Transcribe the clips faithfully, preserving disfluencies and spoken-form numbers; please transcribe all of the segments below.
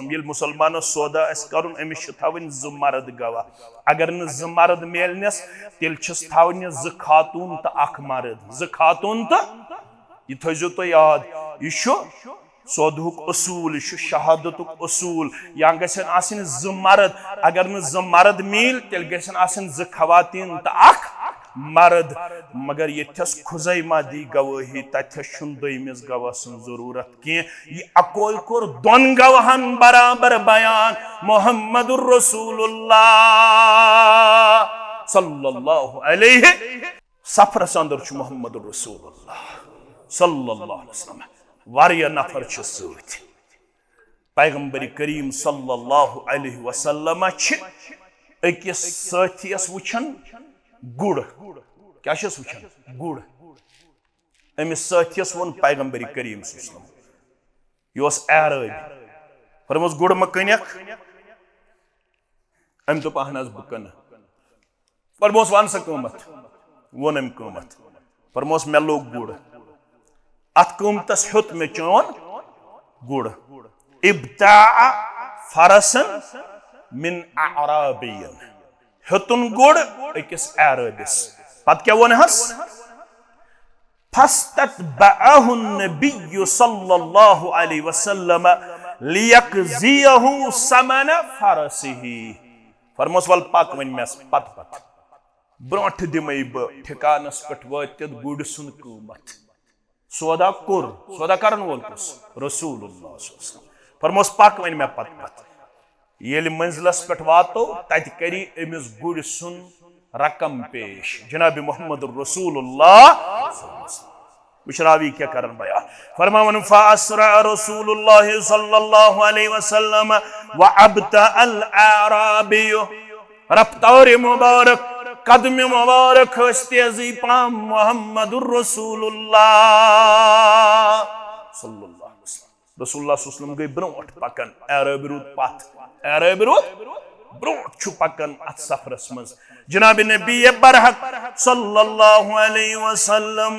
ییٚلہِ مُسلمانس سودا آسہِ کرُن، أمِس چھِ تھاوٕنۍ زٕ مرد گواہ۔ اگر نہٕ زٕ مرد میلنس، تیٚلہِ چھِس تھاونہِ زٕ خاتوٗن تہٕ اکھ مرد۔ زٕ خاتوٗن تہٕ، یہِ تھٲیزیو تُہۍ یاد، یہِ چھُ سودہُک اصوٗل، یہِ چھُ شہادتُک اصوٗل۔ یا گژھن آسٕنۍ زٕ مرد، اگر نہٕ زٕ مرد میٖلۍ، تیٚلہِ گژھن آسٕنۍ زٕ خواتیٖن تہٕ اکھ مرد۔ مگر ییٚتھس خزیمہ دی گوٲہی، تتھس چھُنہٕ دوٚیمِس گواہ سٕنٛز ضروٗرت کینٛہہ۔ یہِ اکوے کوٚر دۄن گواہن برابر بیان، محمد رسول اللہ صلی اللہ علیہ۔ سفرس اندر چھُ محمد رسول اللہ صلی اللہ علیہ وسلم، واریاہ نفر چھِ سۭتۍ۔ پیغمبر کریم صلی اللہ علیہ وسلم چھِ أکِس سٲتھیَس وٕچھان گُر۔ کیٛاہ چھِس وٕچھان؟ گُر۔ أمِس سٲتھیَس ووٚن پیغمبر کریم صلی اللہ علیہ وسلم، یہِ اوس اعرٲبی۔ فرموس، "گُر مہ کٕنکھ؟" أمۍ دوٚپ، "اہن حظ، بہٕ کٕنہٕ۔" فرموس، "وَن سا قۭمَتھ؟" ووٚن أمۍ قۭمَتھ۔ فرموس، "مےٚ لوٚگ گُر۔ اَتھ قۭمتَس ہیوٚت مےٚ چون گُر۔ ابتاع فرسن من اعرابین۔" ہیوٚتُن گُر أکِس اعرٲبِس۔ پتہٕ کیٛاہ ووٚن حظ؟ فاستتبعه النبی صلی اللہ علیہ وسلم لیقضیه ثمن فرسه۔ فرموس، "وَلہٕ پَک وۄنۍ مےٚ پتہٕ پتہٕ۔ برونٛٹھ دِمَے بہٕ ٹھِکانَس پٮ۪ٹھ وٲتِتھ گُرۍ سُنٛد قۭمَتھ۔" سودا کوٚر، سودا کرن وول کُس؟ رسول اللہ صلی اللہ علیہ وسلم۔ فرموس، "پَک وۄنۍ مےٚ پتہٕ پتہٕ۔" ییٚلہِ منزلس پٮ۪ٹھ واتو، تتہِ کری أمِس گُرۍ سُنٛد رقم پیش۔ جناب محمد رسول اللہ۔ وٕچھ راوی کیٛاہ کرن بیان۔ فرماوان، "فاسرع رسول اللہ صلی اللہ علیہ وسلم وابطأ الاعرابی۔" رفتار مبارک، قدم مبارک ٲس تیزی پہم محمد رسول اللہ صلی اللہ علیہ وسلم۔ رسول اللہ صلی اللہ علیہ وسلم گٔے برونٛٹھ پکان، اعرابی روٗد پتھ، اعرابی روٗد برونٛٹھ چھُ پکان اتھ سفرس منٛز۔ جناب نبی برحق صلی اللہ علیہ وسلم،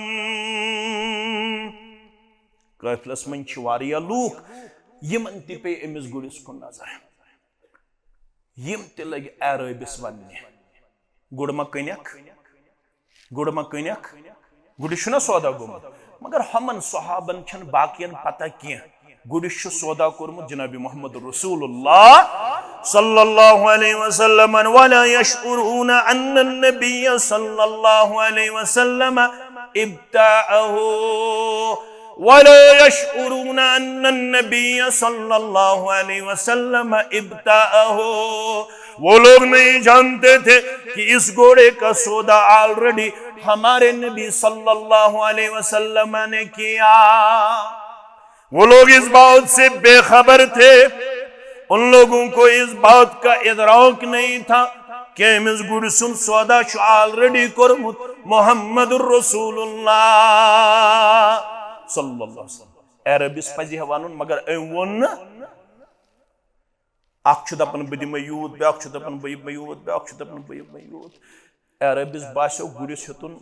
قٲفلس منٛز چھِ واریاہ لوٗکھ، یِمن تہِ پیٚیہِ أمِس گُرِس کُن نظر۔ یِم تہِ لٔگۍ اعرٲبِس وننہِ، "گُر ما کٕنکھ؟ گُر ما کٕنکھ؟" گُرِس چھُنہ سودا گوٚمُت، مگر ہُمن صحابن چھنہٕ باقین پتہ کینٛہہ۔ گُرِس چھُ سودا کوٚرمُت جناب محمد رسول اللہ صلی اللہ علیہ وسلم۔ ولا يشعرون ان النبی صلی اللہ علیہ وسلم ابتاعه۔ ولا يشعرون ان النبی صلی اللہ علیہ وسلم ابتاعه۔ وہ لوگ نہیں جانتے تھے کہ اس گھوڑے کا سودا آلریڈی ہمارے نبی صلی اللہ علیہ وسلم نے کیا۔ وہ لوگ اس بات سے بے خبر تھے، ان لوگوں کو اس بات کا ادراک نہیں تھا کہ أمِس گُرۍ سُنٛد سودا چھُ آلریڈی کوٚرمُت محمد رسول اللہ صلی اللہ علیہ وسلم۔ عربس پزِ ہے ونُن، مگر أمۍ ووٚن نہٕ۔ اکھ چھُ دپان، "بہٕ دِمے یوٗت"، بیٛاکھ چھُ دپان، "بہٕ دِمے یوٗت"، بیٛاکھ چھُ دپان، "بہٕ دِمے یوٗت"۔ عربس باسیو گُرِس ہیوٚتُن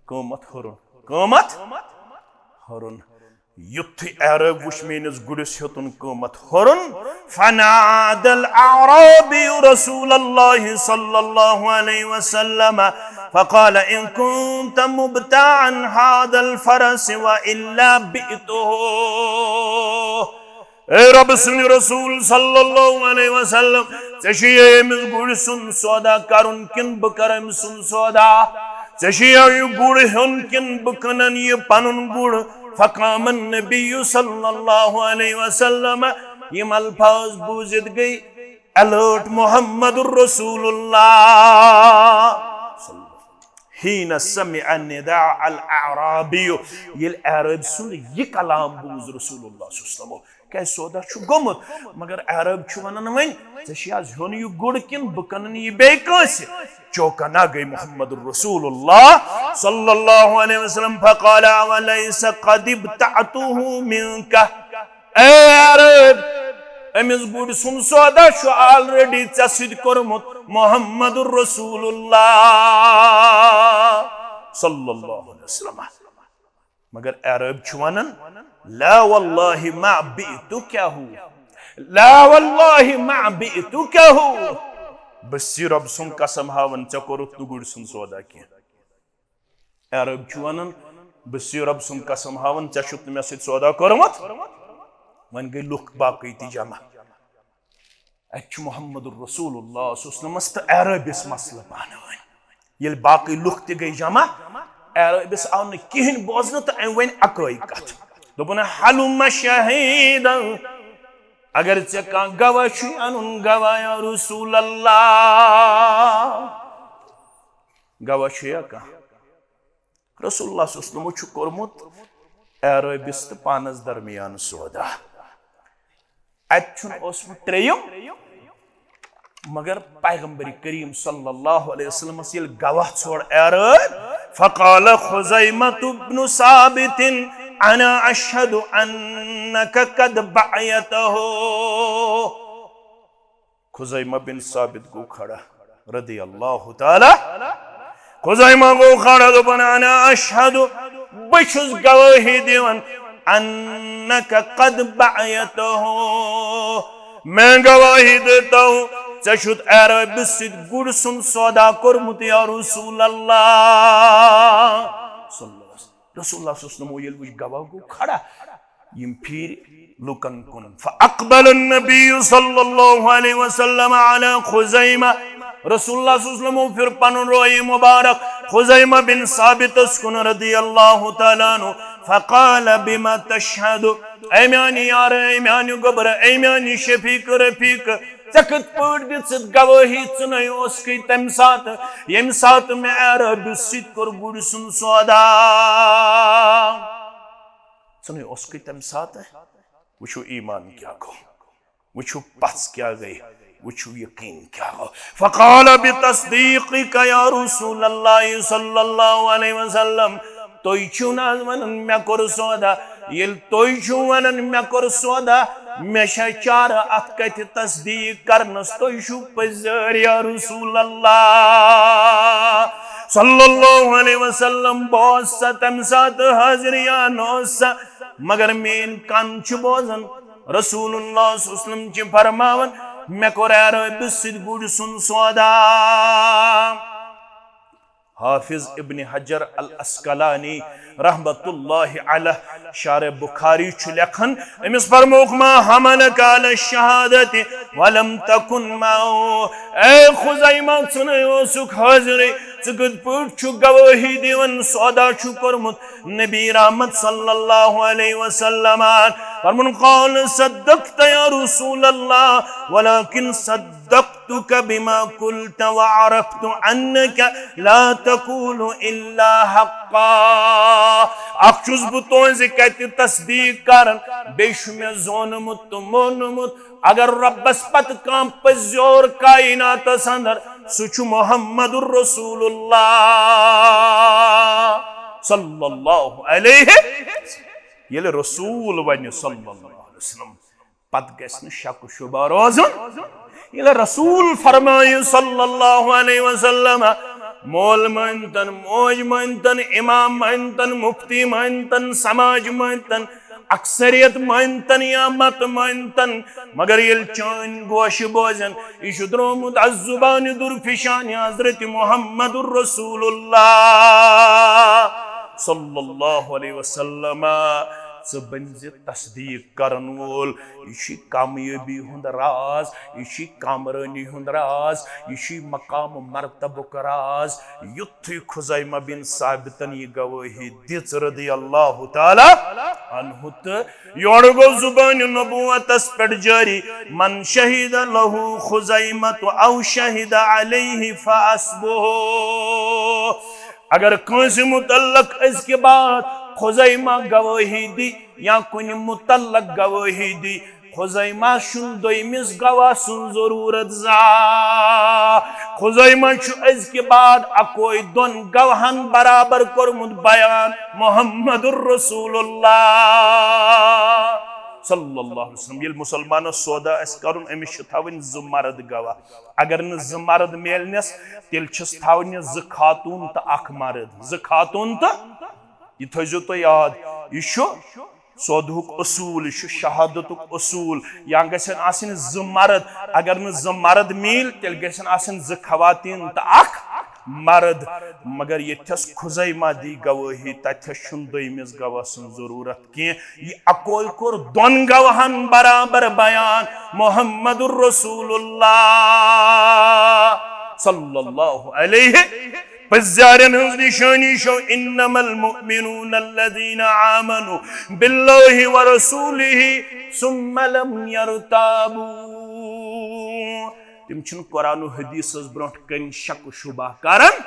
قۭمتھ ہُرُن۔ قۭمتھ ہُرُن۔ یُتھُے عرب وُچھ میٲنِس گُرِس ہیوٚتُن قۭمتھ ہُرُن، فنادى الاعرابي رسول الله صلى الله عليه وسلم فقال: "إن كنت مبتاعا هذا الفرس وإلا بعته." اے رب سٕنٛدِ رسول صلی اللہ علیہ وسلم، ژےٚ چھُے أمِس گُرۍ سُنٛد سودا کرُن کِنہٕ بہٕ کرٕ أمۍ سُنٛد سودا؟ ژےٚ چھُے یہِ گُر ہیوٚن کِنہٕ بہٕ کٕنن یہِ پنُن گُر؟ فقام النبی صلی اللہ علیہ وسلم، یِم الفاظ بوٗزِتھ گٔے الرٹ محمد رسول اللہ۔ حين سمع نداء الاعرابی، ییٚلہِ عرب سُنٛد یہِ کلام بوٗز رسول اللہ صلی اللہ علیہ وسلم، کیٛازِ سودا چھُ گوٚمُت، مگر عرب چھُ ونان، "وۄنۍ ژےٚ چھُے آز ہیوٚن یہِ گُر کِنہٕ بہٕ کٕنن یہِ بیٚیہِ کٲنٛسہِ؟" چوکنا گٔے محمد رسول اللہ صلی اللہ علیہ وسلم۔ فقال: "أوليس قد ابتعته منك؟" اے عرب، أمِس گُرۍ سُنٛد سودا چھُ آلریڈی ژےٚ سۭتۍ کوٚرمُت محمد رسول اللہ صلی اللہ علیہ وسلم۔ مگر عرب چھُ ونان، "لا والله ما بعته." لا واللہ ما بعتکہ، بہٕ چھُسے رۄب سُنٛد قسم ہاوان، ژےٚ کوٚرُتھ نہٕ گُرۍ سُنٛد سودا کینٛہہ۔ عرب چھُ ونان، بہٕ چھُسے رۄب سُنٛد قسم ہاوان، ژےٚ چھُتھ نہٕ مےٚ سۭتۍ سودا کوٚرمُت۔ وۄنۍ گٔے لُکھ باقٕے تہِ جمع۔ اتہِ چھُ محمد رسول اللہ صلی اللہ علیہ وسلمس تہٕ عربس مسلہٕ پانہٕ ؤنۍ۔ ییٚلہِ باقٕے لُکھ تہِ گٔے جمع، عربس آو نہٕ کِہیٖنۍ بوزنہٕ تہٕ أمۍ ؤنۍ اکٲے کتھ۔ دوٚپُن، ہلم شہیدا، اگر ژےٚ کانٛہہ گواہ چھُے انُن، گواہ یا رسول اللہ۔ گواہ چھُ یا کانٛہہ؟ رسول اللہ صلی اللہ علیہ وسلمو چھُ کوٚرمُت عرٲبِس تہٕ پانس درمیان سودا۔ اتہِ چھُنہٕ اوسمُت ترٛیٚیِم، مگر پیغمبر کریم صلی اللہ علیہ وسلمس ییٚلہِ گواہ ژھوڑ عرٲبۍ، فقال خزیمة بن ثابت، انا اشہد انک قد بعتہ۔ خزیمہ بن ثابت گوٚو کھڑا، رضی اللہ تعالی۔ خزیمہ گوٚو کھڑا، دوٚپُن، انا اشہد، بہٕ چھُس گوٲہی دِوان، انک قد بعتہ، مےٚ گوٲہی دِتو، ژےٚ چھُتھ عرٲبِس سۭتۍ گُرۍ سُنٛد سودا کوٚرمُت، یا رسول اللہ۔ صلی اللہ علیہ وسلم۔ رسول اللہ صلی اللہ علیہ وسلم ییٚلہِ وٕچھ گواہ گوٚو کھڑا، یِم پھیٖرۍ لُکن کُن۔ فاقبل النبی صلی اللہ علیہ وسلم علی خزیمہ۔ رسول اللہ صلی اللہ علیہ وسلم پھِر پنُن روی مبارک خزیمہ بن ثابتس کُن رضی اللہ تعالیٰ عنہ۔ فقال بما تشہد، اے میانہِ یارٕ، اے میانہِ گوٚبرٕ، اے میانہِ شفیق رفیق، ژےٚ کِتھ پٲٹھۍ دِژٕتھ گوٲہی؟ ژٕ نے اوسکھٕے تمہِ ساتہٕ، ییٚمہِ ساتہٕ مےٚ عرٲبِس سۭتۍ کوٚر گُرۍ سُنٛد سودا۔ ژٕ نے اوسکھٕے تمہِ ساتہٕ۔ وٕچھِو ایمان کیٛاہ گوٚو، وٕچھِو پژھ کیٛاہ گٔے، وٕچھِو یقین کیٛاہ گوٚو۔ فقال بتصدیقک یا رسول اللہ صلی اللہ علیہ وسلم، تُہۍ چھِو نہٕ حظ ونان مےٚ کوٚر سودا؟ ییٚلہِ تُہۍ چھِو ونان مےٚ کوٚر سودا، مےٚ چھا چارٕ اتھ کتھِ تصدیق کرنس؟ تُہۍ چھِو پٔزۍ یا رسول اللہ صلی اللہ علیہ وسلم۔ بہٕ اوسا تمہِ ساتہٕ حاضر یا نہ اوسا، مگر میٲنۍ کن چھِ بوزان۔ رسول اللہ صلی اللہ علیہ وسلم چھِ فرماوان، مےٚ کوٚر عرٲبِس سۭتۍ گُرۍ سُنٛد سودا۔ حافظ ابن حجر العسقلانی رحمت اللہ علیہ شرح بخاری چھُ لیکھان، أمِس فرمووُکھ، ما حملک علی الشہادۃ ولم تکن معہ۔ اے خزیمہ، ژٕ نے اوسُکھ حٲضرٕے، ژٕ کِتھ پٲٹھۍ چھُکھ گوٲہی دِوان، سودا چھُکھ کوٚرمُت نبی رحمت صلی اللہ علیہ وسلم؟ فرمووُن، قال صدقت یا رسول اللہ، ولکن صدقت صدقتک بما قلت وعرفت انک لا تقول الا حقا۔ اکھ چھُس بہٕ تُہنٛزِ کتھِ تصدیق کران، بیٚیہِ چھُ مےٚ زونمُت تہٕ مونمُت، اگر رۄبس پتہٕ کانٛہہ پٔزیور کائناتس اندر، سُہ چھُ محمد رسول اللہ صلی اللہ علیہ۔ ییٚلہِ رسول ونہِ صلی اللہ علیہ وسلم، پتہٕ گژھِ نہٕ شک و شبہ روزُن۔ ییٚلہِ رسول فرمایہِ صلی اللہ علیہ وسلم، مول مٲنتن، موج مٲنتن، امام مٲنتن، مفتی مٲنتن، سماج مٲنتن، اکثریت مٲنتن یا مت مٲنتن، مگر ییٚلہِ چٲنۍ گوشہِ بوزن، یہِ چھُ درٛامُت از زبانِ درفشانِ حضرت محمد رسول اللہ صلی اللہ علیہ وسلم، ژٕ بٔنزِ تصدیق کرن وول۔ یہِ چھُ کامیٲبی ہُنٛد راز، یہِ چھُ کامرٲنی ہُنٛد راز، یہِ چھُ مقام و مرتبُک راز۔ یُتھُے خزیمہ بن ثابتن یہِ گوٲہی دِژ رضی اللہ تعالیٰ عنہ تہٕ یورٕ گوٚو زبانِ نبوتس پٮ۪ٹھ جٲری، من شہد لہ خزیمہ او شہد علیہ فحسبہ۔ اگر کٲنٛسہِ متعلق أزکہِ بعد خزیمہ گوٲہی دی یا کُنہِ متعلق گوٲہی دی، خزیمہ چھُنہٕ دوٚیمِس گواہ سُنٛد ضروٗرت زانٛہہ۔ خزیمہ چھُ أزکہِ بعد اکوے دۄن گواہن برابر کوٚرمُت بیان، محمد رسول اللہ صلی اللہ علیہ وسلم۔ ییٚلہِ مُسلمانس سودا آسہِ کرُن، أمِس چھِ تھاوٕنۍ زٕ مرد گواہ۔ اگر نہٕ زٕ مرد میلنس، تیٚلہِ چھِس تھاونہِ زٕ خاتوٗن تہٕ اکھ مرد، زٕ خاتوٗن تہٕ، یہِ تھٲیزیو تُہۍ یاد، یہِ چھُ سودہُک اصوٗل، یہِ چھُ شہادتُک اصوٗل۔ یا گژھن آسٕنۍ زٕ مرد، اگر نہٕ زٕ مرد میٖلۍ، تیٚلہِ گژھن آسٕنۍ زٕ خواتین تہٕ اکھ مرد۔ مگر ییٚتھس خزیمہ دی گوٲہی، تتھس چھُنہٕ دوٚیمِس گواہ سٕنٛز ضروٗرت کینٛہہ۔ یہِ اکوے کوٚر دۄن گواہن برابر بیان، محمد رسول اللہ صلی اللہ علیہ۔ پزارن ہٕنٛز نشٲنی چھو، انما المؤمنون الذین آمنوا باللہ ورسولہ ثم لم یرتابوا۔ تِم چھِنہٕ قرآن و حدیثس برونٛٹھ کنہِ شک و شبہ کران،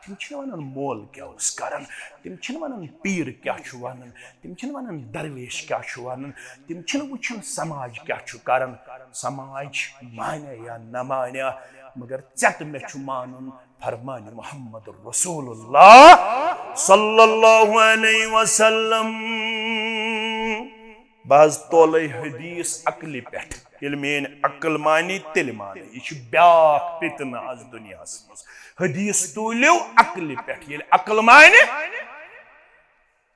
تِم چھِنہٕ ونان مول کیٛاہ اوس کران، تِم چھِنہٕ ونان پیٖر کیٛاہ چھُ ونان، تِم چھِنہٕ ونان درویش کیٛاہ چھُ ونان، تِم چھِنہٕ وٕچھان سماج کیٛاہ چھُ کران۔ سماج مانہِ یا نہ مانہِ، مگر ژےٚ تہٕ مےٚ چھُ مانُن فرمان محمد رسول اللہ صلی اللہ علیہ وسلم۔ بہٕ حظ تولے حدیث عقلہِ پٮ۪ٹھ۔ ییٚلہِ میٲنۍ عقل مانی، تیٚلہِ مانہٕ۔ یہِ چھُ بیاکھ فتنہٕ از دُنیاہس منٛز۔ حدیث توٗلِو عقلہِ پٮ۪ٹھ۔ ییٚلہِ عقل مانہِ،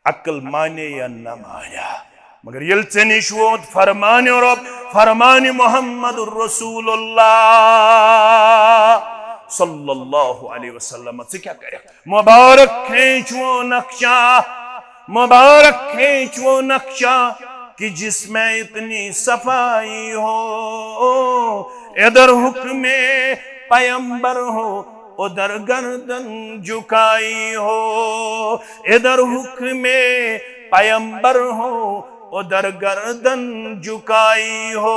عقل مانے یا نہ مانے، مگر ییٚلہِ ژےٚ نِش ووت فرمان رب، فرمان محمد رسول اللہ صلی اللہ علیہ وسلم، ژٕ کیٛاہ کَرکھ؟ مبارک کھینچ وہ نقشہ، مبارک کھینچ وہ نقشہ کہ جس میں اتنی صفائی ہو، ادھر حکم پیمبر ہو، ادھر گردن جھکائی ہو، ادھر حکم پیمبر ہو، ادھر گردن جھکائی ہو۔